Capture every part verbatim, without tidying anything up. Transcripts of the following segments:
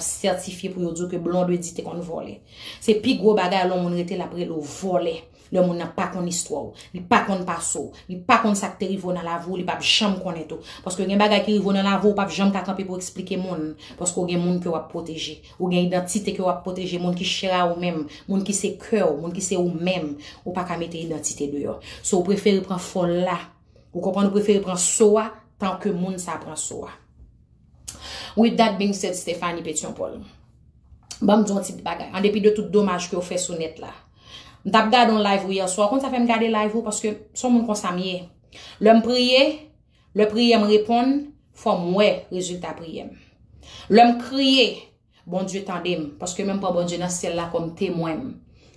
sètifye pou yo di w ke Blondedy te konn vòlè. Se pi gwo bagay lè yon moun rete l ap rele w vòlè. Lè moun nan pa konn istwa w, li pa konn pase w, li pa konn sa k te rive w nan lavi w, li p ap janm konnen tou. Paske gen bagay ki rive w nan lavi w, ou p ap janm ka kanpe pou w eksplike moun. Paske w gen moun ke w ap pwoteje. Ou gen idantite ke w ap pwoteje, moun ki chè a ou menm, moun ki se kè w, moun ki se ou menm. Ou pa ka mete idantite deyò. So, ou prefere pran fòl la. Ou konprann, ou prefere pran so a, tan ke moun sa pran so a. With that being said, Stephanie Petion Paul, ban m di yon ti bagay. An depi de tout domaj ke w fè sou nèt la, m t ap gade yon live ou yè swa. Ou konn sa fè m gade live ou? Paske se yon moun konsa m ye. Lè m priye, lè priyè m reponn, fò m wè rezilta priyè m. Lè m kriye, Bondye tande m, paske menm pran Bondye nan syèl la kòm temwen m.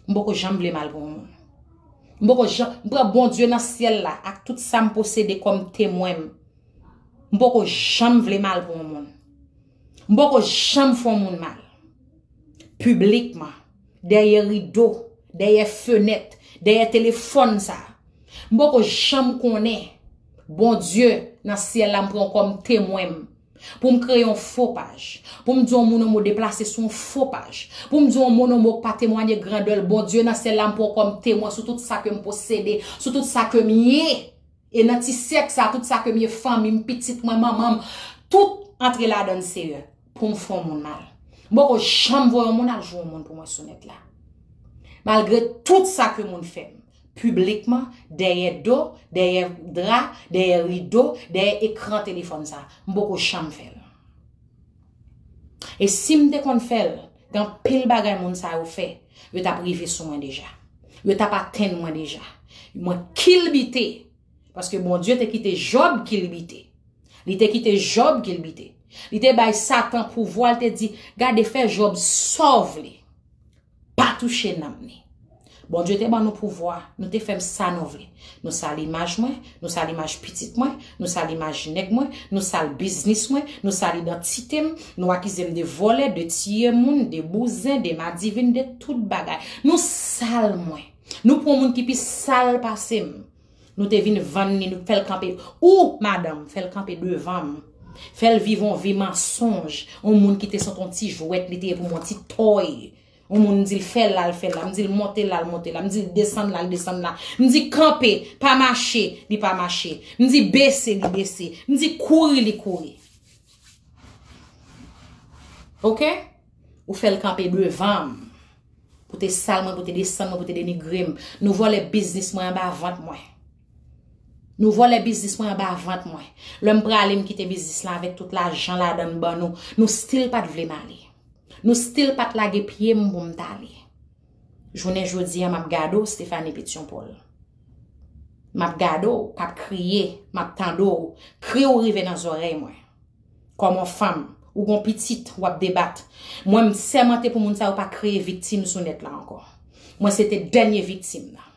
M poko janm vle mal pou yon moun. M poko janm, m pran Bondye nan syèl la ak tout sa m posede kòm temwen m. M poko janm vle mal pou yon moun. M poko janm fè yon moun mal. Piblikman, dèyè rido, dèyè fenèt, dèyè telefòn sa. M poko janm konnen Bondye nan syèl la m pran kòm temwen m. Pou m kreye yon fo paj. Pou m di yon moun yon mo deplase sou yon fo paj. Pou m di yon moun yon mo k pa temwaye grandè l. Bondye nan syèl la m pran w kòm temwen sou tout sa ke m posede, sou tout sa ke m ye. E nan ti sèk sa, tout sa ke m ye, fanmi m, pitit mwen, manman m, tout antre ladan l, Seyè, pou m fè yon moun mal. M poko janm voye yon moun al jwe yon moun pou mwen sou nèt la. Malgre tout sa ke moun fè m, piblikman, dèyè do, dèyè dra, dèyè rido, dèyè ekran telefòn sa, m poko janm fè l. E si m te konn fè l, gen anpil bagay moun sa yo fè, yo t ap rive sou mwen deja. Yo t ap atenn mwen deja. Mwen kilbite, paske Bondye te kite Jòb kilbite. Li te kite Jòb kilbite. Li te bay Satan pouvwa, li te di, "Gade, fè Jòb sa w vle. Pa touche nanm ni." Bondye te ban nou pouvwa, nou te fè m sa nou vle. Nou sal imaj mwen, nou sal imaj pitit mwen, nou sal imaj nèg mwen, nou sal biznis mwen, nou sal idantite m, nou akize m de vòlè, de tiye moun, de bouzen, de madivin, de tout bagay. Nou sal mwen. Nou pran moun ki pi sal pase m. Nou te vin vann li, nou fè l kanpe. Ou, madanm, fè l kanpe devan m. Fè l viv yon vi mansonj. Yon moun ki te santi yon ti jwèt, li te ye pou m yon ti tòy. Yon moun, m di l fè la, l fè la. M di l monte la, l monte la. M di l desann la, l desann la. M di kanpe, pa mache, li pa mache. M di bese, li bese. M di kouri, li kouri. Oke? Ou fè l kanpe devan m. Pou te sal mwen, pou te desann mwen, pou te denigre m. Nou vòlè biznis mwen anba vant mwen. Nou vòlè biznis mwen anba vant mwen. Lè m prale, m kite biznis la avèk tout lajan ladan l ban nou. Nou still pa t vle m ale. Nou still pa t lage pye m pou m t ale. Jounen jodi a, m ap gade w, Stephanie Petion Paul. M ap gade w, k ap kriye, m ap tande w. Kri w rive nan zòrèy mwen. Kòm yon fanm, ou gon pitit, w ap debat. Mwen, m sèmante pou moun sa yo pa kreye viktim sou nèt la ankò. Mwen, se te dènye viktim nan.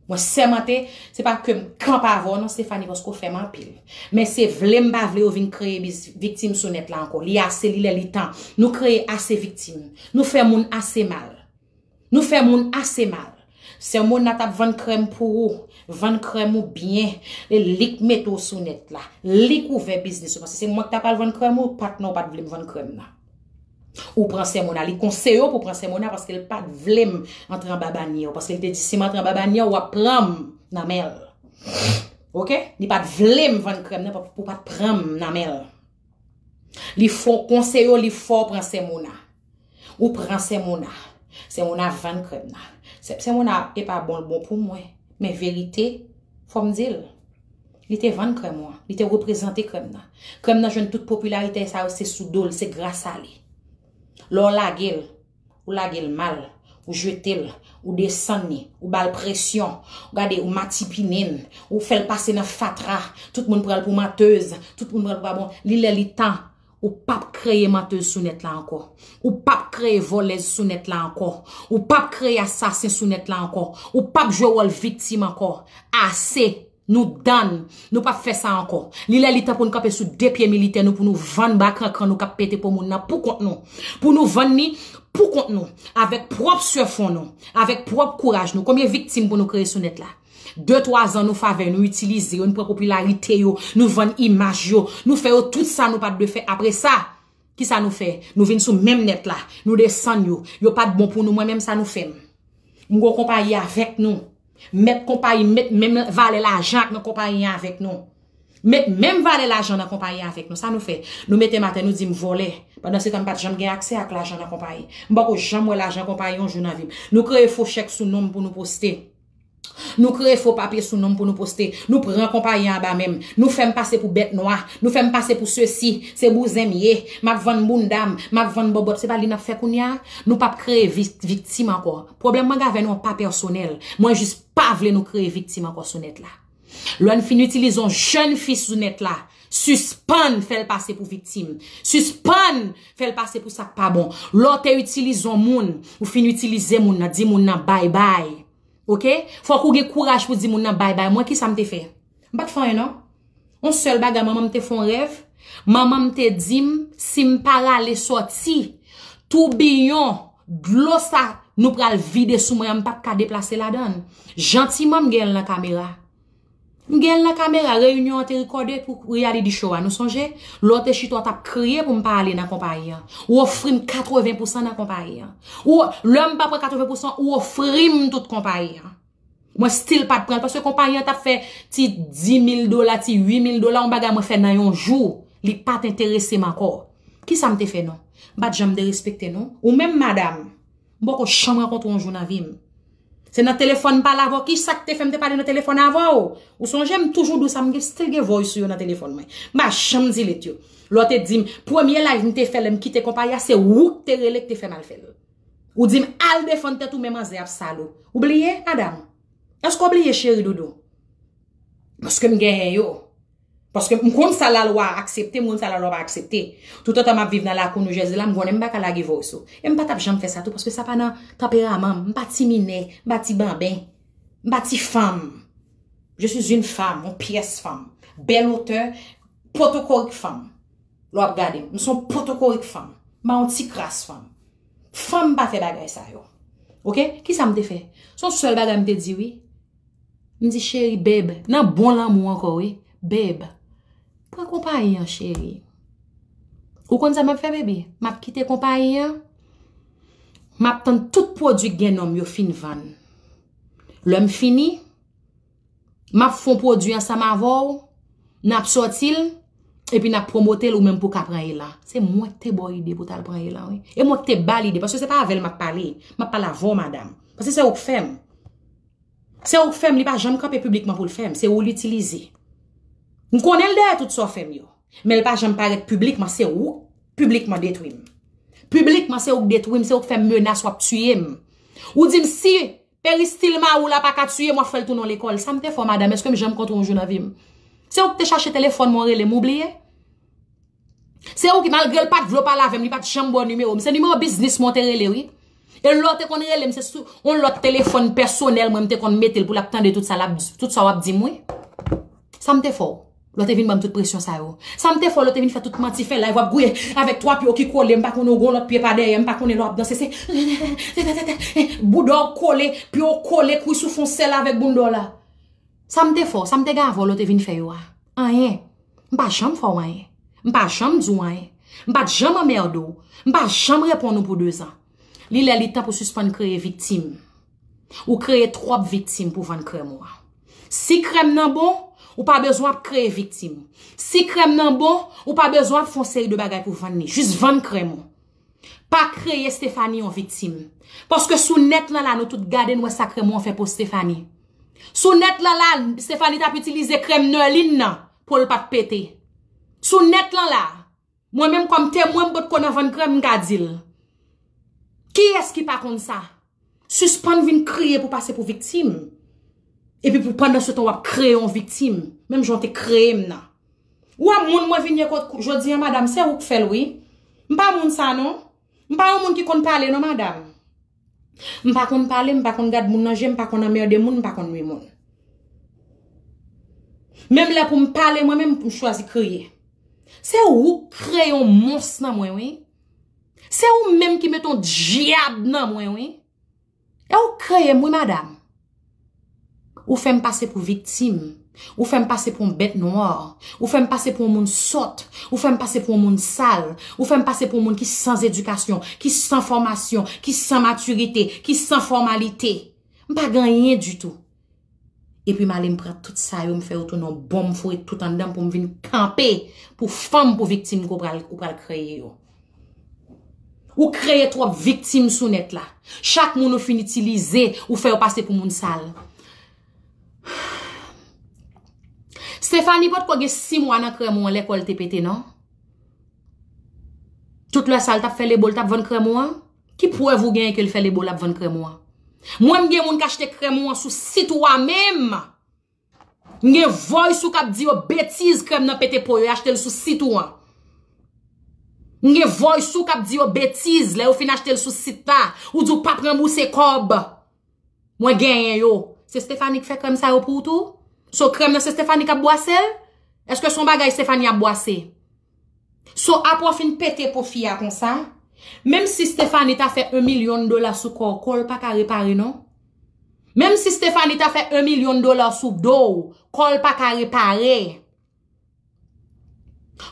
Mwen sèmante, se pa ke m kanpe avè w non, Stephanie, paske w fè m anpil. Men se vle m pa vle yo vin kreye bis-, viktim sou nèt la ankò. Li ase, li lè, li tan. Nou kreye ase viktim. Nou fè moun ase mal. Nou fè moun ase mal. Sè Mona t ap vann krèm pou ou. Vann krèm ou byen. E li k mete w sou nèt la. Li k ouvè biznis ou. Paske se mwen k ta pral vann krèm ou, patnè w pa t vle m vann krèm nan. Ou pran Sè Mona. Li konseye w pou pran Sè Mona paske l pa t vle m antre anba banyè w. Paske l te di, "Si m antre anba banyè w, w ap pran m nan men l." Oke? Li pa t vle m vann krèm nan pou pa t pran m nan men l. Li fè w konseye w, li fè w pran Sè Mona. Ou pran Sè Mona. Sè Mona vann krèm nan. Sè, Sè Mona, e pa bon l bon pou mwen. Men verite, fò m di l. Li te vann krèm ou an. Li te reprezante krèm nan. Krèm nan jwenn tout popilarite sa yo, se sou do l, se gras a li. Lè w lage l, ou lage l mal, ou jete l, ou desann li, ou ba l presyon, ou gade, ou matipinen l, ou fè l pase nan fatra, tout moun pran l pou mantèz, tout moun pran l pou pa bon. Li lè li tan, ou p ap kreye mantèz sou nèt la ankò. Ou p ap kreye vòlèz sou nèt la ankò. Ou p ap kreye asasen sou nèt la ankò. Ou p ap jwe wòl viktim ankò. Ase! Nou done. Nou p ap fè sa ankò. Li lè li tan pou n kanpe sou de pye militè nou, pou nou vann bakrankan nou k ap pete po moun nan pou kont nou. Pou nou vann li pou kont nou, avèk pwòp sèfon nou, avèk pwòp kouraj nou. Konbyen viktim pou nou kreye sou nèt la? De, twa zan nou favè, nou itilize yo, nou pran popilarite yo, nou vann imaj yo, nou fè yo tout sa nou pa t dwe fè. Apre sa, Kisa nou fè? Nou vin sou menm nèt la. Nou desann yo. Yo pa t bon pou nou. Mwen menm sa nou fè m. M gon konpayi avèk nou. Mèt konpayi, mèt menm valè lajan ak nan konpayi an avèk nou. Mèt menm valè lajan nan konpayi an avèk nou. Sa nou fè? Nou mete m atè, nou di m vòlè. Pandan se tan, m pa t janm gen aksè ak lajan nan konpayi. M poko janm wè lajan konpayi yon jou nan vi m. Nou kreye fo chèk sou non m pou nou poste. Nou kreye fo papye sou non m pou nou poste. Nou pran konpayi an anba men m. Nou fè m pase pou bèt nwa. Nou fè m pase pou sesi. Se bouzen m ye. M ap vann bounda m. M ap vann bòbòt. Se pa li n ap fè kounye a? Nou p ap kreye vi-, viktim ankò. Pwoblèm mwen gen avè nou an pa pèsonèl. Mwen jis pa vle nou kreye viktim ankò sou nèt la. Lè n fin itilize yon jèn fi sou nèt la, sispann fè l pase pou viktim. Sispann fè l pase pou sa k pa bon. Lè w te itilize yon moun, ou fin itilize moun nan, di moun nan bay bay. Oke? Fòk ou gen kouraj pou di moun nan bay bay. Mwen, kisa m te fè? M pa t fè anyen, non. Yon sèl bagay, manman m te fè yon rèv. Manman m te di m, si m pa rale sòti, toubiyon dlo sa nou pral vide sou mwen an, m p ap ka deplase ladan l. Jantiman, m gen l nan kamera. M gen l nan kamera, reyinyon an te rekòde pou reality show a, nou sonje? Lè w te chita, w t ap kriye pou m pa ale nan konpayi an. Ou ofri m katreven pousan nan konpayi an. Ou, lè m pa pran katreven pousan, ou ofri m tout konpayi an. Mwen still pa t pran l, paske konpayi an t ap fè ti dis mil dola, ti uit mil dola, yon bagay mwen fè nan yon jou. Li pa t enterese m ankò. Kisa m te fè, non? M pa t janm derespekte, non. Ou menm, madanm, m poko janm rankontre w yon jou nan vi m. Se nan telefòn m pale avè w. Kisa k te fè m te pale nan telefòn avè w? Ou sonje m toujou di w sa, m gen, still gen voice ou yo nan telefòn mwen. M pa janm delete yo. Lè w te di m, premye live m te fè lè m kite konpayi a, se ou k te rele k te fè m al fè l. Ou di m al defann tèt ou, men manzè ap sal ou. Ou bliye, madanm? Èske w bliye, cheri doudou? Paske m genyen yo. Paske m konn sa lalwa aksepte, m konn sa lalwa pa aksepte. Toutotan m ap viv nan lakou New Jersey la, m konnen m pa ka lage voice ou. E m pa t ap janm fè sa tou, paske sa pa nan tanperaman m. M pa ti minè, m pa ti banben, m pa ti fanm. Je suis une femme, yon pyès fanm. Bèl otè, potokorik fanm. Lè w ap gade m, m se yon potokorik fanm. M pa yon ti kras fanm. Fanm pa fè bagay sa yo. Oke? Kisa m te fè? Se yon sèl bagay m te di, wi. M di, cheri, babe, nan bon lanmou ankò, wi. Babe, pran konpayi an, cheri. Ou konn sa m ap fè, baby? M ap kite konpayi an. M ap tann tout pwodui k gen non m yo fin vann. Lè m fini, m ap fè yon pwodui ansanm avè w, n ap sòti l, epi n ap pwomote l ou menm pou w ka pran elan. Se mwen k te ba w ide pou w t al pran elan, wi. E mwen k te ba l ide, paske se pa avè l m ap pale. M ap pale avè w, madanm. Paske se ou k fè m. Se ou k fè m, li pa janm kanpe piblikman pou l fè m. Se ou l itilize. M konnen l dèyè tout sa w fè m yo. Men l pa janm parèt piblikman, se ou k piblikman detwi m. Piblikman, se ou k detwi m, se ou k fè m menas w ap tiye m. Ou di m si peristil mari w la pa ka tiye m, w ap fè l tounen yon lekòl. Sa m te fè w, madanm? Èske m janm kontre w yon jou nan vi m? Se ou k te chache telefòn mwen, w rele m, ou bliye? Se ou ki, malgre l pa t vle w pale avè m, li pa t janm ba w nimewo m. Se nimewo biznis mwen w te rele, wi. E lè w te konn rele m, se sou yon lòt telefòn pèsonèl mwen m te konn mete l pou l ap tande tout sa l ap, tout sa w ap di m, wi. Sa m te fè w? Lè w te vin ban m tout presyon sa yo. Sa m te fè w? Lè w te vin fè tout manti, fè live, w ap gouye avèk twa pye w ki kole, m pa konnen w gon lòt pye pa dèyè, m pa konnen lè w ap danse, se bouda w kole, pye w kole, kwi sou fon sèl avèk bounda w la. Sa m te fè w? Sa m te gen avè w lè w te vin fè yo a? Anyen. M pa janm fè w anyen. M pa janm di w anyen. M pa t janm anmède w. M pa janm reponn ou pou dezan. Li lè li tan pou sispann kreye viktim. Ou kreye twòp viktim pou vann krèm ou a. Si krèm nan bon, ou pa bezwen ap kreye viktim. Si krèm nan bon, ou pa bezwen ap fè yon seri de bagay pou vann li. Jis vann krèm ou. Pa kreye Stephanie yon viktim. Paske sou nèt lan la, nou tout gade, n wè sa krèm ou an fè pou Stephanie. Sou nèt lan la, Stephanie t ap itilize krèm Nerline nan pou l pa t pete. Sou nèt lan la, mwen menm kòm temwen, m potko nan vann krèm, m ka di l. Kiyès ki pa konn sa? Sispann vin kriye pou pase pou viktim. Epi pou pandan se tan w ap kreye yon viktim, menm jan w te kreye m nan. Ou wè moun mwen vin ye kot jodi a, madanm, se ou k fè l, wi. M pa moun sa, non. M pa yon moun ki konn pale, non, madanm. M pa konn pale, m pa konn gad moun nan je, m pa konn anmède moun, m pa konn nwi moun. Menm lè pou m pale, mwen menm, m chwazi kriye. Se ou k kreye yon mons nan mwen, wi. Se ou menm ki mete yon dyab nan mwen, wi. E ou k kreye m, wi, madanm. Ou fè m pase pou viktim. Ou fè m pase pou yon bèt nwa. Ou fè m pase pou yon moun sòt. Ou fè m pase pou yon moun sal. Ou fè m pase pou yon moun ki san edikasyon, ki san fòmasyon, ki san matirite, ki san fòmalite. M pa gen anyen ditou. Epi m ale m pran tout sa yo, m fè yo tounen yon bonm foure tout anndan m pou m vin kanpe pou fanm, pou viktim ke w pral, ou pral kreye yo. Ou kreye twòp viktim sou nèt la. Chak moun ou fin itilize, ou fè yo pase pou moun sal. Stephanie potko gen sis mwa nan krèm ou an lè kò l te pete, non? Tout lè sa l t ap fè lebo, l t ap vann krèm ou an? Ki prèv ou genyen ke l fè lebo, l ap vann krèm ou an? Mwen, m gen moun k achte krèm ou an sou sit ou a menm. M gen voice ou k ap di yo betiz, krèm nan pete po, yo achte l sou sit ou an. M gen voice ou k ap di yo betiz, lè yo fin achte l sou sit la, ou di w p ap ranbouse kòb. Mwen genyen yo. Se Stephanie k fè krèm sa yo pou ou tou? So krèm nan se Stephanie k ap bwase l? Èske se yon bagay Stephanie ap bwase? So apre w fin pete po fi a konsa, menm si Stephanie ta fè yon milyon dola sou kò w, kò l pa ka repare non. Menm si Stephanie ta fè yon milyon dola sou do w, kò l pa ka repare.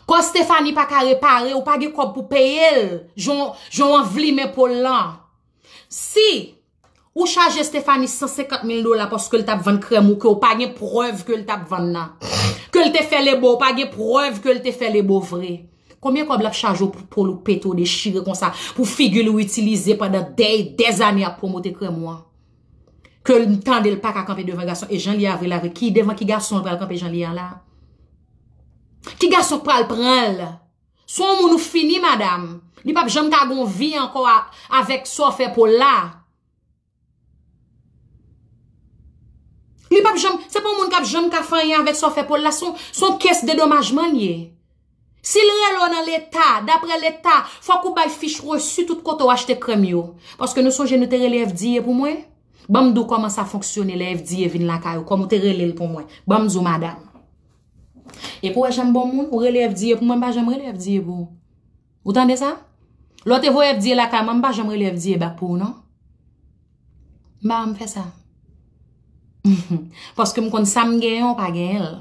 Kò Stephanie pa ka repare, ou pa gen kòb pou peye l, jan w, jan w anvlimen po l lan. Si ou chaje Stephanie san senkant mil dola paske l t ap vann krèm ou ke w pa gen prèv ke l t ap vann nan, ke l te fè lebo, ou pa gen prèv ke l te fè lebo vre. Konbyen kòb l ap chaje w pou po l ou pete w dechire konsa, pou figi l ou itilize pandan dè, dèzane ap pwomote krèm ou an? Ke m tande l pa ka kanpe devan gason, e jan l ye a vre la vre, ki devan ki gason l pral kanpe jan l ye a la? Ki gason k pral pran l? Se yon moun ou fini, madanm. Li p ap janm ka gon vi ankò a, avèk sa w fè pou l la. Li p ap janm, se pa yon moun k ap janm ka fè anyen avèk sa w fè pou l la. Se yon, se yon kès dedomajman l ye. Si l rele w nan Leta, daprè Leta, fòk ou bay fich resi tout kote w achte krèm yo. Paske nou sonje nou te rele F D A pou mwen? Ban m di w kòman sa fonksyone lè F D A vin lakay ou, kòm ou te rele l pou mwen. Ban m di w, madanm. Epi w wè jan m bon moun, ou rele F D A pou mwen, m pa janm rele F D A pou ou. Ou tande sa? Lè w te voye F D A lakay mwen, m pa janm rele F D A back pou ou, non. M pa janm fè sa. Paske m konn sa m genyen, w pa genyen l.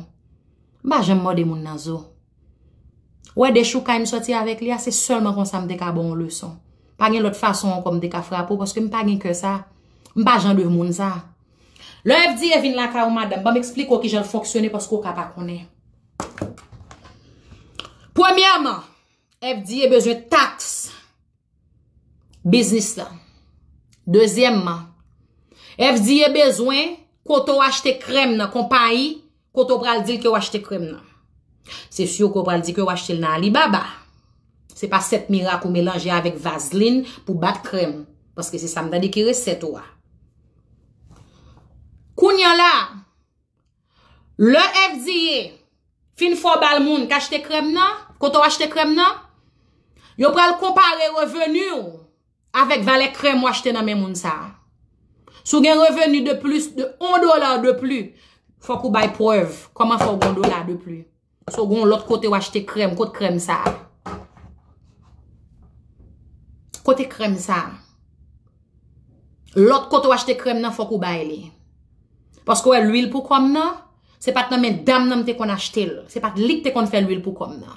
M pa janm mòde moun nan zo. Ou wè dechoukay m sòti avèk li a, se sèlman konsa m te ka ba w yon leson. Pa gen lòt fason ankò m te ka frape w, paske m pa gen kè sa. M pa jan de moun sa. Lè F D A vin lakay ou, madanm, ban m eksplike w kijan l fonksyone, paske w ka pa konnen. Premyèman, F D A bezwen taks biznis la. Dezyèmman, F D A bezwen kote w achte krèm nan, konpayi kote w pral di l ke w achte krèm nan. Se si ke w pral di ke w achte l nan Alibaba. Se pa sèt mirak ou melanje avèk vazlin pou bat krèm. Paske se sa m tande ki resèt ou a. Kounye a la, lè F D A fin fè w ba l moun k achte krèm nan, kote w achte krèm nan, yo pral konpare reveni w avèk valè krèm w achte nan men moun sa a. Si w gen reveni de plis de yon dola de pli, fòk ou bay prèv kòman fè w gen yon dola de pli. Si w gen yon lòt kote w achte krèm, kot krèm sa a? Kote krèm sa a? Lòt kote w achte krèm nan, fòk ou bay li. Paske w wè lwil pou kò m nan, se pa t nan men dam nan m te konn achte l. Se pa t li k te konn fè lwil pou kò m nan.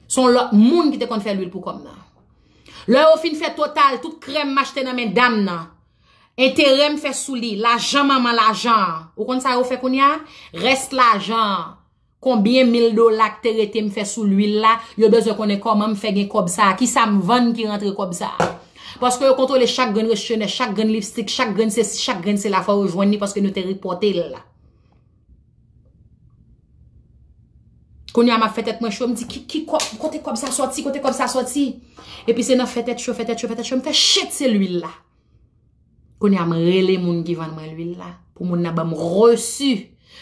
Se yon lòt moun ki te konn fè lwil pou kò m nan. Lè yo fin fè total tout krèm m achte nan men dam nan, enterè m fè sou li, lajan manman lajan an. Ou konn sa yo fè kounye a? Rès lajan an. Konbyen mil dola k te rete m fè sou lwil la, yo bezwen konnen kòman m fè gen kòb sa a, kisa m vann ki rantre kòb sa a. Paske yo kontwole chak grenn rechechenè, chak grenn lipstik, chak grenn sesi, chak grenn sela, fò yo jwenn li paske nou te repòte l. Kounye a m ap fè tèt mwen cho, m di ki, ki kòb, kote kòb sa sòti, kote kòb sa sòti. Epi se nan fè tèt cho, fè tèt cho, fè tèt cho, m fè chet se lwil la. Kounye a m rele moun ki vann mwen lwil la, pou moun nan ban m resi,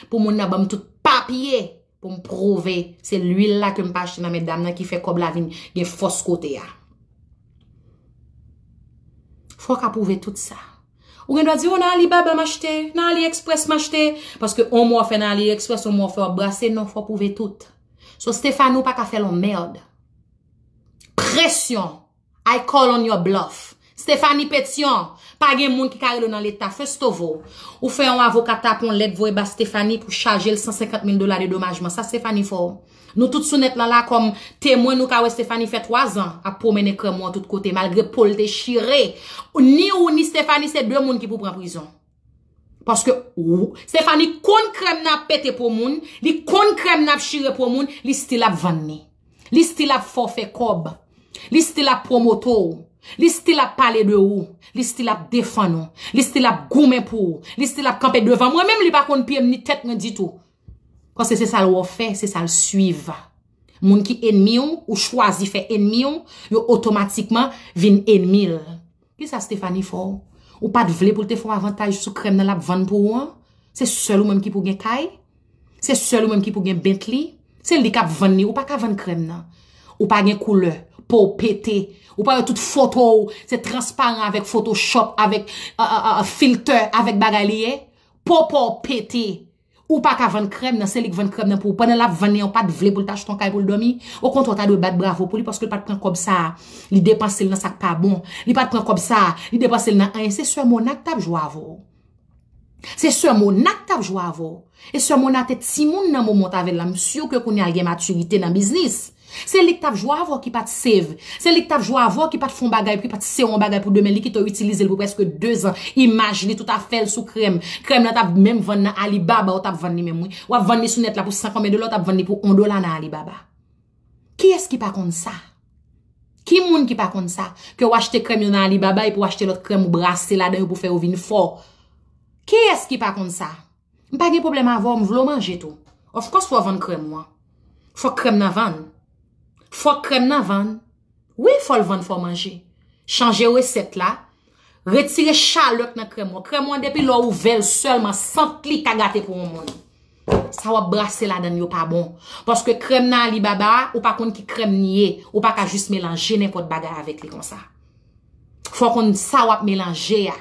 pou moun nan ban m tout papye, pou m pwouve se lwil la ke m pa achte nan men dam nan ki fè kòb la vin gen fòs kote a. Fò w ka pwouve tout sa. Ou gen dwa di, "O, nan Alibaba m achte, nan AliExpress m achte." Paske yon mwa w fè nan AliExpress, yon mwa w fè w ap brase, non, fò w pwouve tout. So, Stephanie, ou pa ka fè l yon mèd. Presyon. I call on your bluff. Stephanie Petion, pa gen moun ki ka rele w nan leta. First of all, ou fè yon avoka tape yon lèt voye ba Stephanie pou chaje l san senkant mil dola de domajman. Sa Stephanie fè w. Nou tout sou nèt lan la kòm temwen, nou ka wè Stephanie fè twa zan ap pwomennen krèm ou an tout kote, malgre po l te chire. Ni ou ni Stephanie se de moun ki pou pran prizon. Paske ou, Stephanie konn krèm nan ap pete po moun, li konn krèm nan ap chire po moun, li still ap vann li. Li still ap fè w fè kòb. Li still ap pwomote w. Li still ap pale de ou. Li still ap defann ou. Li still ap goumen pou ou. Li still ap kanpe devan mwen menm, li pa konn pye m ni tèt mwen ditou. Paske se sa l wè w fè, se sa l swiv. Moun ki enmi w, ou chwazi fè enmi w, yo otomatikman vin enmi l. Kisa Stephanie fè w? Ou pa t vle pou l te fè w avantaj sou krèm nan l ap vann pou ou an? Se sèl ou menm ki pou gen kay? Se sèl ou menm ki pou gen Bentley? Se li k ap vann li, ou pa ka vann krèm nan. Ou pa gen koulè, po w pete. Ou pa wè tout foto w, se transparan avèk Photoshop, avèk uh, uh, uh, filtè, avèk bagay li ye? Po pa w pete. Ou pa ka vann krèm nan, se li k vann krèm nan pou ou. Pandan l ap vann li an, ou pa t vle pou l t achte yon kay pou l dòmi. Okontrè, w ta dwe bat bravo pou li paske l pa t pran kòb sa a, li depanse l nan sa k pa bon. Li pa t pran kòb sa a, li depanse l nan anyen. Se sè Mona k t ap jwe avè w. Se sè Mona k t ap jwe avè w. E sè Mona te timoun nan moman w t avè l la. M si ke kounye a l gen matirite nan biznis. Se li k t ap jwe avè w ki pa t save. Se li k t ap jwe avè w ki pa t fè yon bagay, ki pa t sere yon bagay pou demen. Li kite w itilize l pou prèske de zan. Imaj li, tout afè l sou krèm. Krèm nan t ap menm vann nan Alibaba, ou t ap vann li menm, wi. W ap vann li sou nèt la pou san konbyen dola, ou t ap vann li pou yon dola nan Alibaba. Kiyès ki pa konn sa? Ki moun ki pa konn sa? Ke w achte krèm yo nan Alibaba epi w achte lòt krèm ou brase ladan yo pou fè yo vin fò. Kiyès ki pa konn sa? M pa gen pwoblèm avè w, m vle w manje tou. Of course, fò w vann krèm ou an. Fòk krèm nan vann. Fòk krèm nan vann. Wi, fò l vann, fò w manje. Chanje resèt la. Retire chalè k nan krèm ou an. Krèm ou an, depi lè w ouvè l sèlman, sant li ka gate pou yon moun. Sa w ap brase ladan l yo pa bon. Paske krèm nan Alibaba a, ou pa konn ki krèm li ye. Ou pa ka jis melanje nenpòt bagay avèk li konsa. Fò w konn sa w ap melanje a.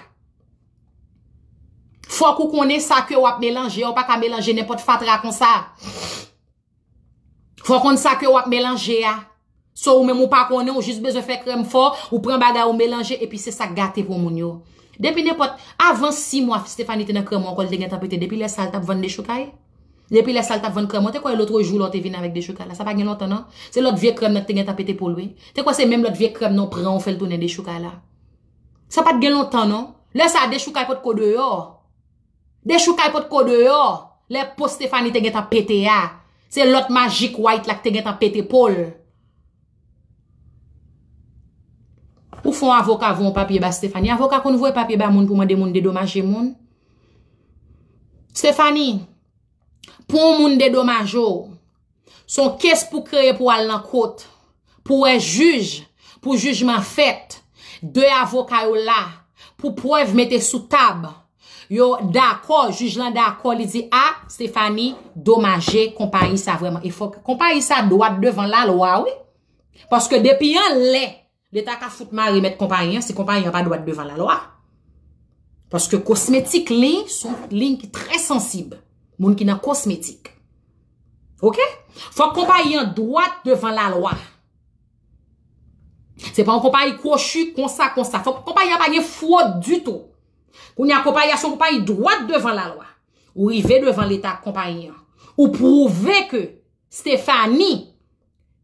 Fòk ou konnen sa ke w ap melanje a, ou pa ka melanje nenpòt fatra konsa. Fò w konn sa ke w ap melanje a. So ou menm ou pa konnen, ou jis bezwen fè krèm fò, ou pran bagay ou melanje, epi se sa k gate pou moun yo. Depi nenpòt, avan sis mwa, Stephanie te nan krèm ou an, kò l te gentan pete. Depi lè sa a l t ap vann dechoukay? Depi lè sa a l t ap vann krèm ou an, te kwè lòt jou lè w te vin avèk dechoukay la. Sa pa gen lontan non. Se lòt vye krèm nan ki te gentan pete po l wi. Te kwè se menm lòt vye krèm nan w pran ou fè l tounen dechoukay la. Sa pa t gen lontan non. Lè sa a dechoukay potko deyò. Dechoukay potko deyò. Lè po Stephanie te gentan pete a. Se lòt Magic White la ki te gentan pete po l. Ou fè yon avoka voye yon papye ba Stephanie. Avoka konn voye papye ba moun pou mande moun dedomaje moun. Stephanie, pou yon moun dedomaje w, se yon kes pou kreye pou w al nan kot, pou w wè jij, pou jijman fèt. De avoka yo la, pou prèv mete sou tab. Yo dakò, jij lan dakò, li di, a, Stephanie domaje konpayi sa vrèman. E fòk konpayi sa dwat devan lalwa, wi. Paske depi anlè, Leta ka fout mare mèt konpayi an si konpayi an pa dwat devan lalwa. Paske kosmetik liy se yon liy ki trè sansib. Moun ki nan kosmetik. Oke? Fòk konpayi an dwat devan lalwa. Se pa yon konpayi kwochi konsa, konsa. Fòk konpayi an pa gen fwod ditou. Kounye a, konpayi a se yon konpayi dwat devan lalwa. Ou rive devan Leta ak konpayi an. Ou pwouve ke Stephanie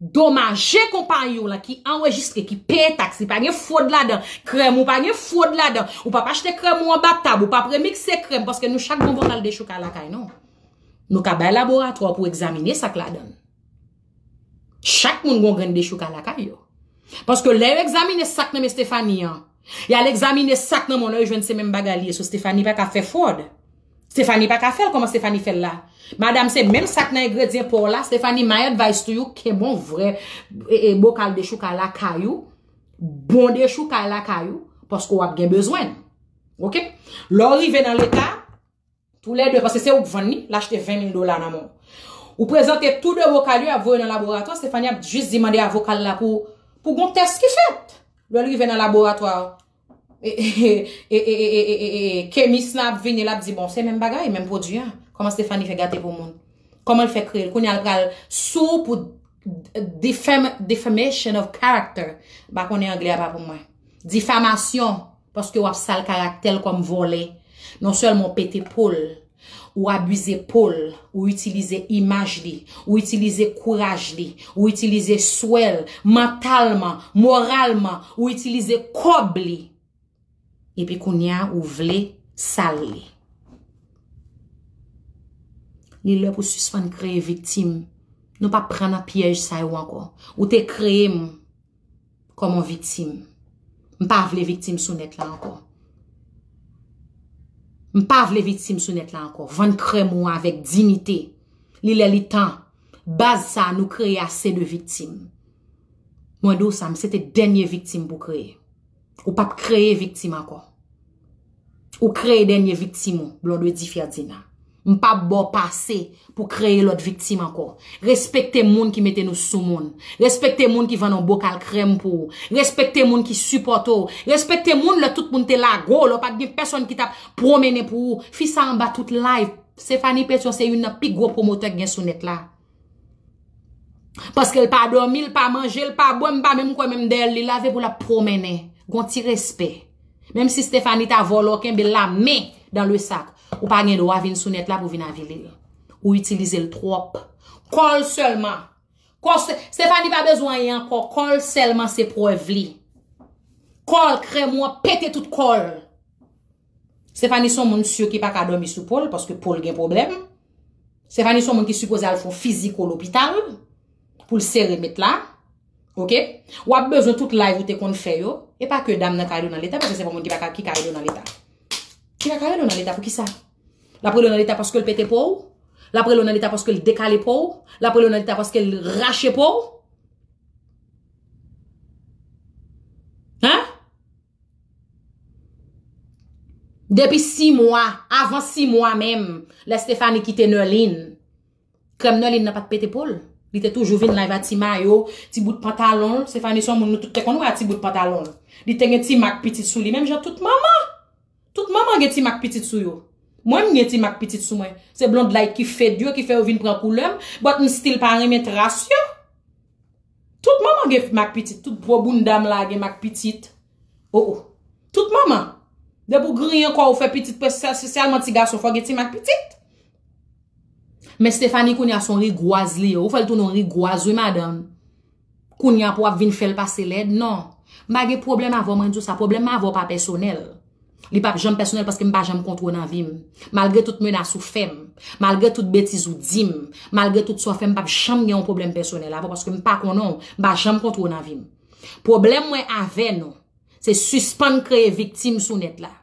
domaje konpayi w lan ki anrejistre, ki peye taks, li pa gen fwod ladan, krèm ou pa gen fwod ladan, ou p ap achte krèm ou anba tab, ou p ap remikse krèm, paske nou chak gen yon vokal dechoukay lakay nou. Nou ka bay laboratwa pou egzamine sa k ladan l. Chak moun gen yon grenn dechoukay lakay yo. Paske lè yo egzamine sa k nan men Stephanie an, y al egzamine sa k nan men w, lè yo jwenn se menm bagay li ye, so Stephanie pa ka fè fwod. Stephanie pa ka fè l kòman Stephanie fè l la. Madam, se menm sa k nan engredyan pa w la. Stephanie, my advice to you, kenbe yon vrè e, e, bokal dechoukay lakay ou, bon dechoukay lakay ou, paske w ap gen bezwen l. Oke? Lè w rive nan Leta, toulède, paske se ou k vann li, l achte ven mil dola nan men w. Ou prezante tou de bokal yo, y ap voye nan laboratwa, Stephanie ap jis di mande avoka l la pou, pou gon tès ki fèt. Lè l rive nan laboratwa, e, e, kemis lan ap vini, l ap di, bon, se menm bagay, menm pwodui a. Kòman Stephanie fè gate pou moun? Kòman l fè kreye l? Kounye a l pral sou pou defam-, defamation of character. M pa konnen anglè a pa pou mwen. Difamasyon, paske w ap sal karaktè l kòm vòlè. Non sèlman w pete po l, ou abize po l, ou itilize imaj li, ou itilize kouraj li, ou itilize swè l, mantalman, moralman, ou itilize kòb li. Epi kounye a, ou vle sal li. Li lè pou sispann kreye viktim. Nou p ap pran nan pyèj sa yo ankò. Ou te kreye m kòm yon viktim. M pa vle viktim sou nèt la ankò. M pa vle viktim sou nèt la ankò. Vann krèm ou avèk diyite. Li lè li tan. Baz sa a nou kreye ase de viktim. Mwen di w sa, m se te dènye viktim pou kreye. Ou p ap kreye viktim ankò. Ou kreye dènye viktim ou, Blondedy Ferdinand. M p ap ba w pase pou kreye lòt viktim ankò. Respekte moun ki mete nou sou moun. Respekte moun ki vann yon bokal krèm pou ou. Respekte moun ki sipòte w. Respekte moun lè tout moun te lage w, lè w pa t gen pèsonn ki t ap pwomennen pou ou. Fi sa anba tout live. Stephanie Pétion se youn nan pi gwo pwomotè k gen sou nèt la. Paske l pa dòmi, l pa manje, l pa bwè, m pa menm kwè menm dèyè l li lave pou l ap pwomennen. Gon ti respè. Menm si Stephanie ta vòlè w, kenbe la men dan le sak. Ou pa gen dwa vin sou nèt la pou vin avili l. Ou itilize l twòp. Kò l sèlman. Kò Ste- Stephanie pa bezwen anyen ankò. Kò l sèlman se prèv li. Kò l, krèm ou an pete tout kò l. Stephanie se yon moun sou ki pa ka dòmi sou po l paske po l gen pwoblèm. Stephanie se yon moun ki sipoze al fè yon fiziko lopital pou l sere met la. Oke? W ap bezwen tout live ou te konn fè yo. E pa ke dam nan ka rele w nan leta, paske se pa yon moun ki pa ka, ki ka rele w nan leta. Ki pa ka rele w nan leta, poukisa? L ap rele w nan leta paske l pete po w? L ap rele w nan leta paske l dekale po w? L ap rele w nan leta paske l rache po w? Hein? Depi sis mwa, avan sis mwa menm, lè Stephanie kite Nerline, krèm Nerline nan pa t pete po l. Li te toujou vin live a ti mayo, ti bout pantalon l. Stephanie se yon moun nou tout te konn wè a ti bout pantalon l. Li te gen ti mak pitit sou li, menm jan tout manman. Tout manman gen ti mak pitit sou yo. Mwen, m gen ti mak pitit sou mwen. Se Blonde Light ki fed yo, ki fè yo vin pran koulè m, but m still pa renmen tras yo. Tout manman gen mak pitit, tout gwo bounda m la gen mak pitit. Oh, oh. Tout manman. Depi w griyen kò w fè pitit, espesyalman ti gason, fò w gen ti mak pitit. Men Stephanie kounye a se yon rigwaz li ye. Ou fè l tounen yon rigwaz, wi, madanm. Kounye a pou w ap vin fè l pase lèd, non. M pa gen pwoblèm avè w, mwen di w sa, pwoblèm mwen avè w pa pèsonèl. Li p ap janm pèsonèl paske m pa janm kont ou nan vi m. Malgre tout menas ou fè m, malgre tout betiz ou di m, malgre tout sa w fè m, m p ap janm gen yon pwoblèm pèsonèl avè w paske m pa konnen w, m pa janm kont ou nan vi m. Pwoblèm mwen avè nou, se sispann kreye viktim sou nèt la.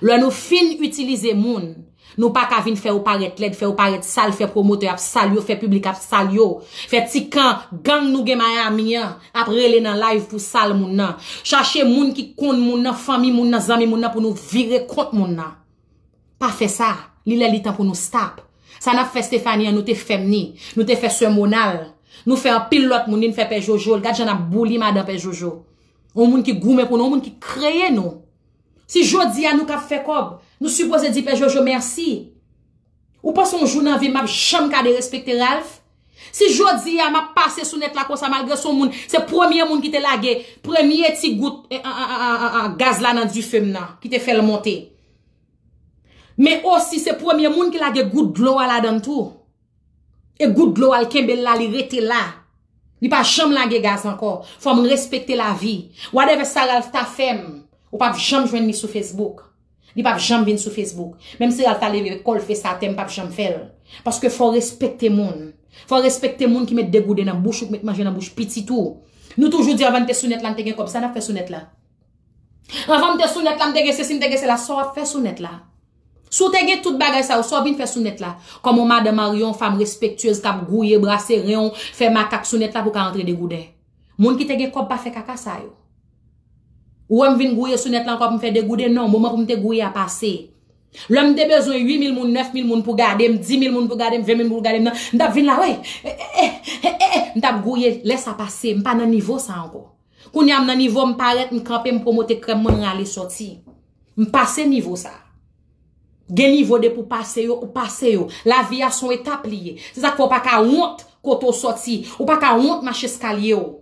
Lè nou fin itilize moun, nou pa ka vin fè yo parèt lèd, fè yo parèt sal, fè pwomotè ap sal yo, fè piblik ap sal yo, fè ti kan gang nou gen Miami an ap rele nan live pou sal moun nan. Chache moun ki konn moun nan, fanmi moun nan, zanmi moun nan pou nou vire kont moun nan. Pa fè sa. Li lè li tan pou nou stop. Sa n ap fè Stephanie an, nou te fè m ni. Nou te fè sè Monal. Nou fè anpil lòt moun ni, n fè pè Jojo. Gad jan n ap bouli madan pè Jojo. Yon moun ki goumen pou nou, yon moun ki kreye nou. Si jodi a nou k ap fè kòb, nou sipoze di pè Jojo mèsi. Ou panse yon jou nan vi m m ap janm ka derespekte Ralph? Si jodi a m ap pase sou nèt la konsa, malgre se yon moun, se premye moun ki te lage premye ti gout, eh, ah, ah, ah, ah, ah, gaz la nan dife m nan, ki te fè l monte. Men osi se premye moun ki lage gout dlo a ladan l tou. E gout dlo a l kenbe l la, li rete la. Li pa janm lage gaz ankò. Fò m respekte lavi. Whatever sa Ralph ta fè m, ou p ap janm jwenn li sou Facebook. Li p ap janm vin sou Facebook. Menm si Ralph ta leve kò l fese atè, m p ap janm fè l. Paske fò w respekte moun. Fò w respekte moun ki met degouden nan bouch ou, ki met manje nan bouch pitit ou. Nou toujou di anvan n te sou nèt la, n te gen kòb. Sa n ap fè sou nèt la? Anvan m te sou nèt la, m te gen sesi, m te gen sela. Sa w ap fè sou nèt la? Si w te gen tout bagay sa yo, sa w vin fè sou nèt la? Kòm yon madanm marye, yon fanm respektyez k ap gouye, brase ren w, fè makak sou nèt la pou w ka rantre degouden. Moun ki te gen kòb pa fè kaka sa yo. Ou wè m vin gouye sou nèt la ankò pou m fè degouden? Non, moman pou m te gouye a pase. Lè m te bezwen uit mil moun, nèf mil moun pou gade m, dis mil moun pou gade m, ven mil moun pou gade m nan, m t ap vin la, wi. E, e, e, e, e, m t ap gouye, lè sa pase, m pa nan nivo sa ankò. Kounye a m nan nivo, m parèt, m kanpe, m pwomote krèm mwen, m rale sòti. M pase nivo sa. Gen nivo depi w pase yo, ou pase yo. Lavi a se yon etap li ye. Se sa k fè w pa ka wont kote w sòti. Ou pa ka wont mach eskalye w.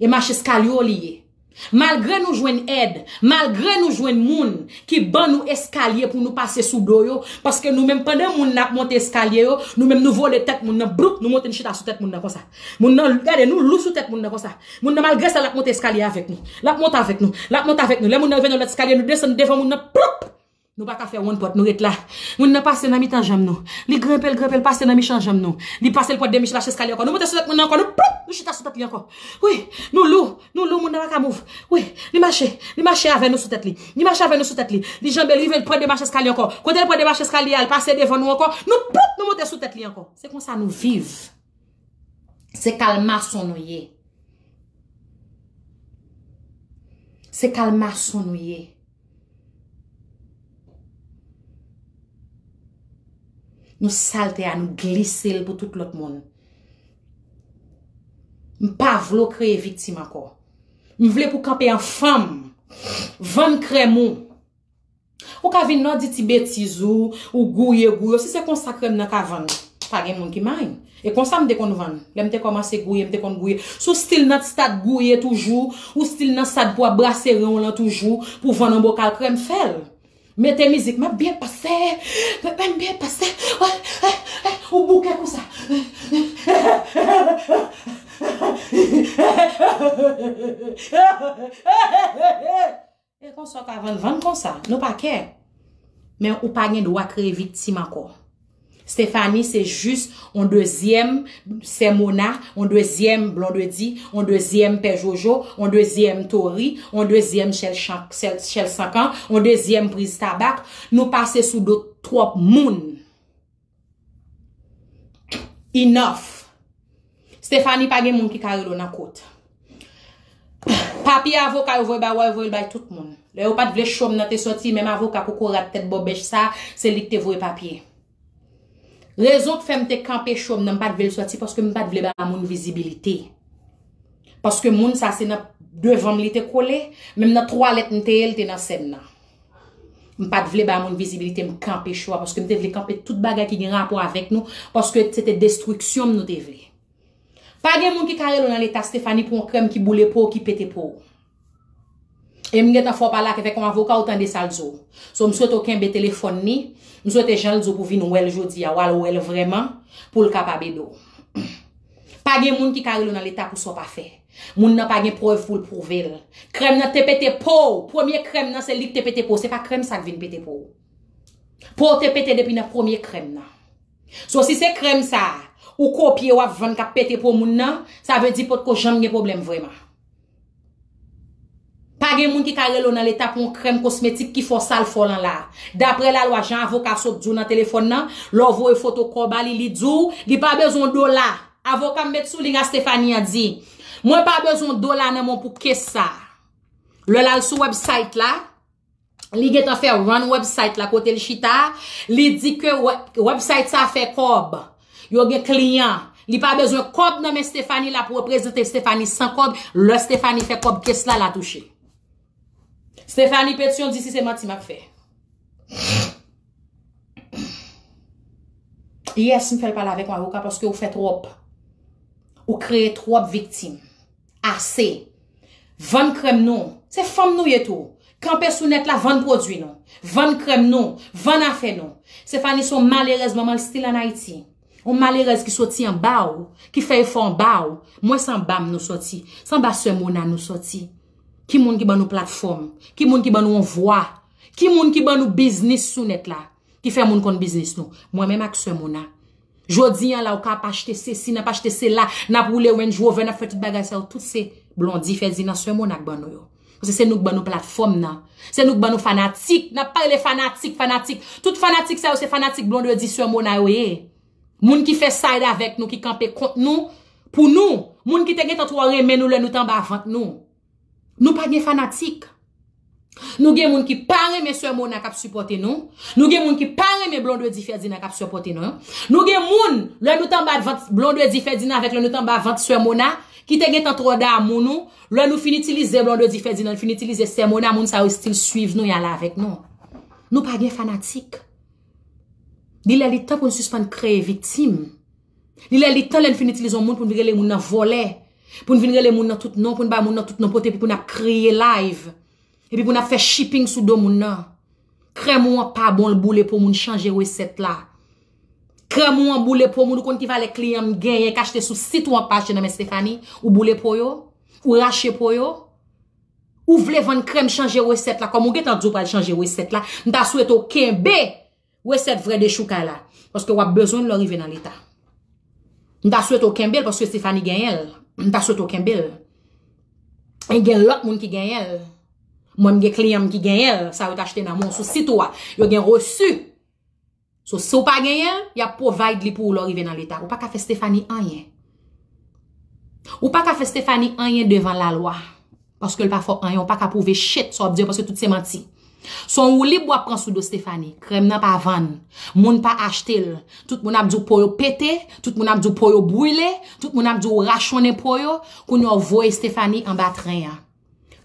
E mach eskalye w li ye. Malgre nou jwenn èd, malgre nou jwenn moun ki ban nou eskalye pou nou pase sou do yo, paske nou menm pandan moun nan ap monte eskalye yo, nou menm nou vole tèt moun nan, bloup, nou monte n chita sou tèt moun nan konsa. Moun nan, gade, nou lou sou tèt moun nan konsa. Moun nan, malgre sa, l ap monte eskalye avèk nou. L ap monte avèk nou. L ap monte avèk nou. Lè moun nan rive nan lòt eskalye, nou desann devan moun nan, ploup! Nou pa ka fè wonn pòt, nou ret la. Moun nan pase nan mitan janm nou. Li grenpe, l grenpe, l pase nan mitan janm nou. Li pase, l pran de mach eskalye ankò. Nou monte sou tèt moun nan ankò, nou ploup, nou chita sou tèt li ankò. Wi, nou lou, nou lou, moun nan pa ka mouv. Wi, li mache, li mache avè nou sou tèt li. Li mache avè nou sou tèt li. Li janbe, li rive, l pran de mach eskalye ankò. Kote l pran de mach eskalye a, l pase devan nou ankò. Nou ploup, nou monte sou tèt li ankò. Se konsa nou viv. Se kal mason nou ye. Se kal mason nou ye. Nou sal tè a, nou glise l pou tout lòt moun. M pa vle w kreye viktim ankò. M vle pou w kanpe an fanm. Vann krèm ou. Ou ka vin nan di ti betiz ou, ou gouye gouye. Si se konsa krèm nan ka vann, pa gen moun ki may. E konsa m te konn vann. Lè m te kòmanse gouye, m te konn gouye. Si w still nan stad gouye toujou, ou still nan stad pou ap brase ren w lan toujou, pou vann yon bokal krèm, fè l. Mete mizik, m ap byen pase, m ap byen pase. Ou bouke konsa. E konsa w ka vann, vann konsa. Nou pa kè. Men ou pa gen dwa kreye viktim ankò. Stephanie se jis yon dezyèm Sè Mona, yon dezyèm Blondedy, yon dezyèm Pè Jojo, yon dezyèm Tori, yon dezyèm Chèl Chan-, Chèl, Chèl Sankan, yon dezyèm Priz Tabak. Nou pase sou do twòp moun. Enough. Stephanie pa gen moun ki ka rele w nan kot. Papye avoka yo voye bay ou a, yo voye l bay tout moun. Lè yo pa t vle cho m nan te sòti, menm avoka kokorat tèt bòbèch sa, se li k te voye papye. Rezon k fè m te kanpe cho m nan, m pa t vle l sòti paske m pa t vle ba moun vizibilite. Paske moun sa se nan devan m li te kole, menm nan twalèt m te ye, l te nan sèn nan. M pa t vle ba moun vizibilite, m kanpe cho a, paske m te vle kanpe tout bagay ki gen rapò avèk nou, paske se te destriksyon m nou te vle. Pa gen moun ki ka rele w nan leta Stephanie pou yon krèm ki boule po w, ki pete po w. E m gentan fè w pale ak, avèk yon avoka, ou tande sa l di w. So, m swete w kenbe telefòn li, m swete jan l di w pou vin wè l jodi a, w al wè l vrèman, pou l kapab ede w. Pa gen moun ki ka rele w nan leta pou sa w pa fè. Moun nan pa gen prèv pou l pwouve l. Krèm nan te pete po w. Premye krèm nan, se li k te pete po w. Se pa krèm sa k vin pete po w. Po w te pete depi nan premye krèm nan. So, si se krèm sa a, ou kopye, w ap vann, k ap pete po moun nan, sa vle di potko janm gen pwoblèm vrèman. Pa gen moun ki ka rele w nan leta pou yon krèm kosmetik ki fè w sa l fè w lan la. Daprè lalwa, jan avoka sot di w nan telefòn nan, lè w voye foto kò w ba li, li di w, li pa bezwen yon dola. Avoka m met sou liy a, Stephanie an di, mwen pa bezwen yon dola nan men w pou kes sa. Lè l al sou website la, li gentan fè run website la kote l chita, li di ke we-, website sa fè kòb. Yo gen kliyan. Li pa bezwen kòb nan men Stephanie, l ap reprezante Stephanie san kòb. Lè Stephanie fè kòb, kes la, l a touche. Stephanie Petion di si se manti m ap fè. Yes, m fè l pale avèk yon avoka paske ou fè twòp. Ou kreye twòp viktim. Ase. Vann krèm nou. Se fanm nou ye tou. Kanpe sou nèt la, vann pwodui nou. Vann krèm nou. Vann afè nou. Stephanie se yon malerèz manman, l still an Ayiti. Yon malerèz ki soti anba w, ki fè efò anba w. Mwen se anba m nou soti. Se anba sè Mona nou soti. Ki moun ki ban nou platfòm? Ki moun ki ban nou yon vwa? Ki moun ki ban nou biznis sou nèt la? Ki fè moun konn biznis nou? Mwen menm ak sè Mona. Jodi a la, ou ka ap achte sesi, n ap achte sela, n ap woule Range Rover, n ap fè tout bagay sa yo, tout se Blondy Ferdinand, sè Mona k ban nou yo. Paske se nou k ban nou platfòm nan. Se nou k ban nou fanatik. N ap pale fanatik, fanatik. Tout fanatik sa yo, se fanatik Blondedy, sè Mona yo ye. Moun ki fè side avèk nou, ki kanpe kont nou, pou nou. Moun ki te gentan twò renmen nou lè nou t anba vant nou. Nou pa gen fanatik. Nou gen moun ki pa renmen sè Mona k ap sipòte nou. Nou gen moun ki pa renmen Blondedy Ferdinand k ap sipòte nou. Nou gen moun, lè nou t anba vant Blondedy Ferdinand avèk lè nou t anba vant sè Mona, ki te gentan twò damou nou, lè nou fin itilize Blondedy Ferdinand, fin itilize sè Mona, moun sa yo still swiv nou, y ale avèk nou. Nou pa gen fanatik. Li lè li tan pou n sispann kreye viktim. Li lè li tan lè n fin itilize yon moun pou n rele moun nan vòlè. Pou n vin rele moun nan tout non, pou n bay moun nan tout non pote, epi pou n ap kriye live. Epi pou n ap fè shipping sou do moun nan. Krèm ou an pa bon, l boule po moun, chanje resèt la. Krèm ou an boule po moun, ou konn ki valè kliyan m genyen k achte sou sit ou an k pa achte nan men Stephanie, ou boule po yo, ou rache po yo. Ou vle vann krèm, chanje resèt la, kòm ou gentan di w pral chanje resèt la, m ta swete w kenbe resèt vrè dechoukay la. Paske w ap bezwen l lè w rive nan leta. M ta swete w kenbe l paske Stephanie genyen l. M ta swete w kenbe l. E gen lòt moun ki genyen l. Mwen, m gen kliyan m ki genyen l. Sa yo t achte nan men w sou sit ou a. Yo gen resi. So, si w pa genyen l, y ap provide li pou ou lè w rive nan leta. Ou pa ka fè Stephanie anyen. Ou pa ka fè Stephanie anyen devan lalwa. Paske l pa fè w anyen, ou pa ka pwouve shit sa w ap di yo, paske tout se manti. Se yon woulib w ap pran sou do Stephanie. Krèm nan pa vann. Moun pa achte l. Tout moun ap di w po yo pete, tout moun ap di w po yo brile, tout moun ap di w rachonnen po yo. Kounye a w voye Stephanie anba tren an.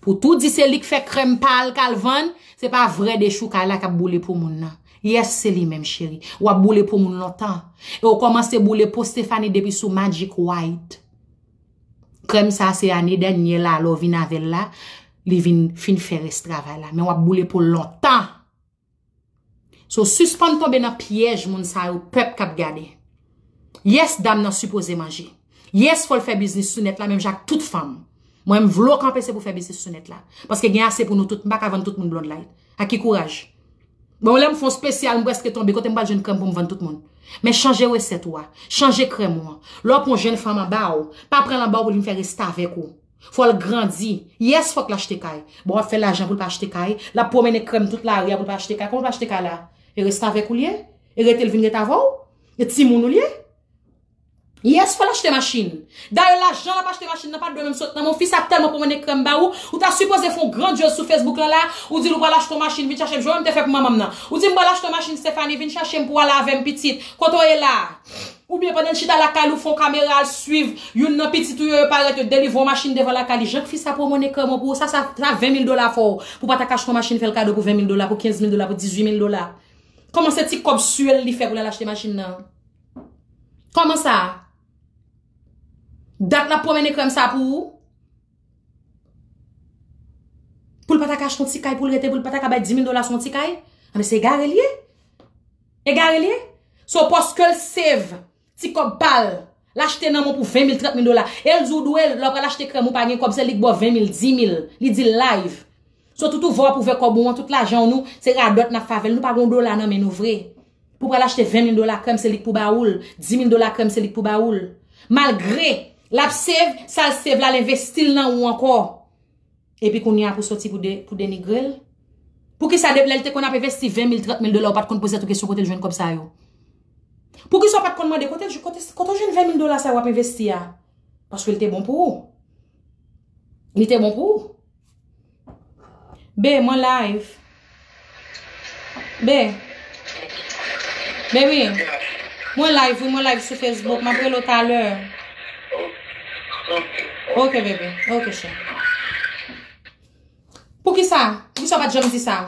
Pou tou di se li k fè krèm pa l k al vann, se pa vrè dechoukay la k ap boule po moun nan. Yes, se li menm, cheri. W ap boule po moun lontan. E w kòmanse boule po Stephanie depi sou Magic White. Krèm sa se ane dènye la, lè w vin avè l la, li vin fin fè rès travay la. Men w ap boule po l lontan. So, sispann tonbe nan pyèj moun sa yo, pèp k ap gade. Yes, dam nan sipoze manje. Yes, fò l fè biznis sou nèt la, menm jan ak tout fanm. Mwen, m vle w kanpe, se pou fè biznis sou nèt la. Paske gen ase pou nou tout, m pa ka vann tout moun Blonde Light. Ak ki kouraj? Bon, lè m fè yon spesyal, m prèske tonbe, kote m pral jwenn krèm pou m vann tout moun? Men chanje resèt ou a, chanje krèm ou an. Lè w pran yon jèn fanm anba w, pa pran l anba w pou l vin fè restavèk ou. Fò l grandi. Yes, fòk l achte kay. Bon, w ap fè lajan pou l pa achte kay. L ap pwomennen krèm tout lari a pou l pa achte kay. Kòman l pa achte kay la? E restavèk ou l ye? E rete l vin ret avè w? E timoun ou l ye? Yes, fò l achte machin. Dayè, lajan l ap achte machin nan pa t dwe menm sot nan men w. Fi sa tèlman pwomennen krèm ba ou, ou ta sipoze fè yon grandyòz sou Facebook lan la, ou di l ou pral achte yon machin, vin chache m, jan w te fè pou manman m nan. Ou di m pral achte yon machin, Stephanie, vin chache m pou w al avè m, pitit. Kote w ye la? Oubyen pandan l chita lakay li, ou fè yon kamera al swiv youn nan pitit ou yo, yo parèt, yo delivre yon machin devan lakay li. Jan k fi sa pwomennen krèm pou ou, sa, sa, sa ven mil dola fè w, pou w pa ta ka achte yon machin, fè l kado pou ven mil dola, pou kenz mil dola, pou dizuit mil dola. Kòman se ti kòb sye l li fè pou l al achte machin nan? Kòman sa? Dat l ap pwomennen krèm sa pou ou? Pou l pa ta ka achte yon ti kay pou l rete, pou l pa ta ka bay dis mil dola sou yon ti kay? Anben, se egare l ye. Egare l ye. So, paske l save ti kòb pa l, l achte nan men w pou ven mil, trant mil dola. E l di w dwe l, lè w pral achte krèm, ou pa gen kòb, se li k ba w ven mil, dis mil. Li di l live. So, tout ouvè w ap ouvè kòb ou an, tout lajan w nou, se radòt n ap fè avè l. Nou pa gen yon dola nan men nou vre. Pou pral achte ven mil dola krèm, se li k pou ba ou l. Dis mil dola krèm, se li k pou ba ou l. Malgre l ap save, sa l save la, l envesti l nan ou ankò. Epi kounye a pou soti pou de, pou denigre l? Poukisa depi lè l te konn ap envesti ven mil, trant mil dola, ou pa t konn poze tèt ou kesyon kote l jwenn kòb sa yo? Poukisa w pa t konn mande kote, kote, kote w jwenn ven mil dola sa yo w ap envesti a? Paske l te bon pou ou. Li te bon pou ou. Be, mwen live. Be. Baby. Mwen live, wi, mwen live sou Facebook. M ap rele w talè. Ok, baby. Ok, chè. Poukisa? Poukisa w pa t janm di sa?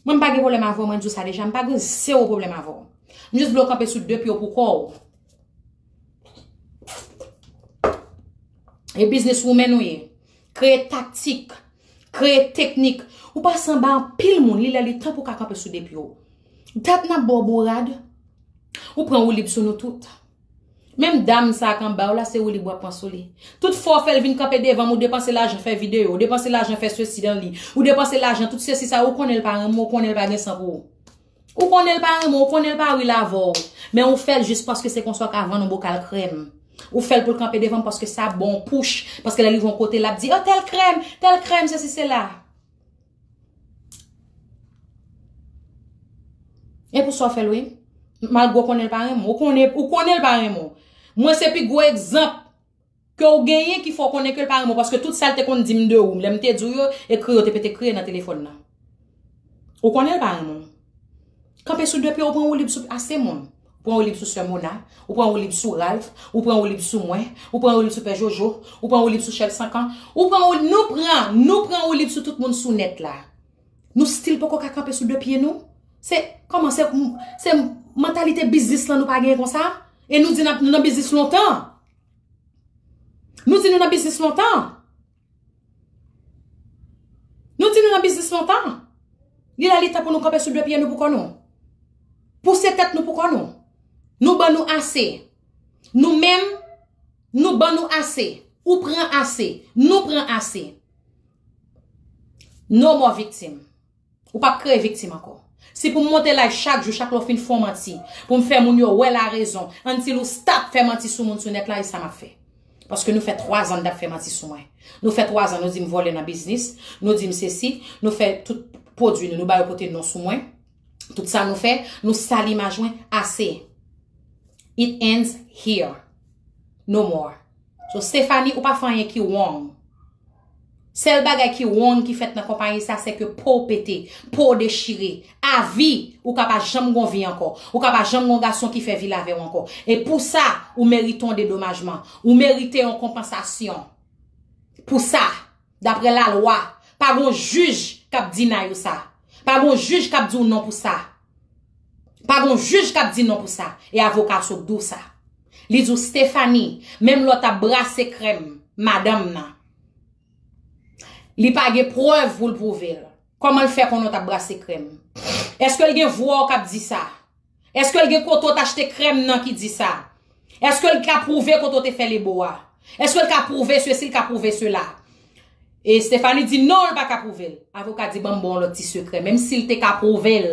Mwen, m pa gen pwoblèm avè w, mwen di w sa deja. M pa gen zewo pwoblèm avè w. M jis vle w kanpe sou de pye w pou kò w. E business woman ou ye. Kreye taktik. Kreye teknik. Ou pase anba anpil moun. Li lè li tan pou w ka kanpe sou de pye w. Dat n ap ba w bourad. Ou pran woulib sou nou tout. Menm dam sa k anba w la, se woulib w ap pran sou li. Tout fwa w fè l vin kanpe devan m, ou depanse lajan fè videyo, ou depanse lajan fè sesi nan li, ou depanse lajan tout sesi sa, ou konnen l pa renmen w, ou konnen l pa gen san pou ou. Ou konnen l pa renmen w, ou konnen l pa real avè w. Men ou fè l jis paske se konsa w ka vann yon bokal krèm. Ou fè l pou l kanpe devan m paske sa ba w yon push, paske lè l rive yon kote, l ap di, "Oh, tèl krèm, tèl krèm, sesi, sela." E pou sa w fè l, wi. Malgre w konnen l pa renmen w. Ou konnen, ou konnen l pa renmen w. Mwen se pi gwo egzanp ke w genyen ki fè w konnen ke l pa renmen w, paske tout sa l te konn di m de ou, lè m te di w yo, ekri yo te pete kriye nan telefòn nan. Ou konnen l pa renmen w. Kanpe sou de pye w, pran woulib sou ase moun. Ou pran woulib sou sè Mona, ou pran woulib sou Ralph, ou pran woulib sou mwen, ou pran woulib sou pè Jojo, ou pran woulib sou Chèl Sankan, ou pran woulib, nou pran, nou pran woulib sou tout moun sou nèt la. Nou still poko ka kanpe sou de pye nou? Se, kòman se, se mantalite biznis lan nou pa genyen konsa? E nou di n ap, nou nan biznis lontan. Nou di nou nan biznis lontan. Nou di nou nan biznis lontan. Li la li tan pou nou kanpe sou de pye nou pou kò nou. Pouse tèt nou pou kò nou. Nou ban nou ase. Nou menm, nou ban nou ase. Ou pran ase. Nou pran ase. No more viktim. Ou p ap kreye viktim ankò. Si pou m monte live chak jou, chak lè w fin fè yon manti, pou m fè moun yo wè larezon, until ou stop fè manti sou moun sou nèt la, e sa m ap fè. Paske nou fè twa zan n t ap fè manti sou mwen. Nou fè twa zan nou di m vòlè nan biznis, nou di m sesi, nou fè tout pwodui nou, nou ba yo pote non sou mwen. Tout sa nou fè, nou sal imaj mwen, ase. It ends here. No more. So, Stephanie, ou pa fè anyen ki wrong. Sèl bagay ki wrong ki fèt nan konpayi sa, se ke po w pete, po w dechire. Avi, ou ka pa janm gon vi ankò. Ou ka pa janm gon gason ki fè vil avè w ankò. E pou sa, ou merite yon dedomajman. Ou merite yon konpansasyon. Pou sa, daprè lalwa, pa gon jij k ap deny ou sa. Pa gon jij k ap di w non pou sa. Pa gon jij k ap di non pou sa. E avoka sot di w sa. Li di w, Stephanie, menm lè w t ap brase krèm madanm nan, li pa gen prèv pou l pwouve l. Kòman l fè konnen w t ap brase krèm? Èske l gen vwa w k ap di sa? Èske l gen kote w t achte krèm nan ki di sa? Èske l ka pwouve kote w te fè lebo a? Èske l ka pwouve sesi, l ka pwouve sela? E Stephanie di non, l pa ka pwouve l. Avoka di, ban m ba w yon lòt ti sekrè. Menm si l te ka pwouve l,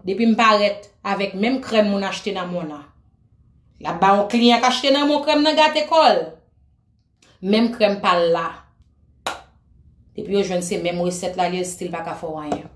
depi m parèt avèk menm krèm moun achte nan mwen an, l ap ba yon kliyan k achte nan mwen krèm nan gate kò l. Menm krèm pa l la. Depi yo jwenn se menm resèt la, li still pa ka fè w anyen.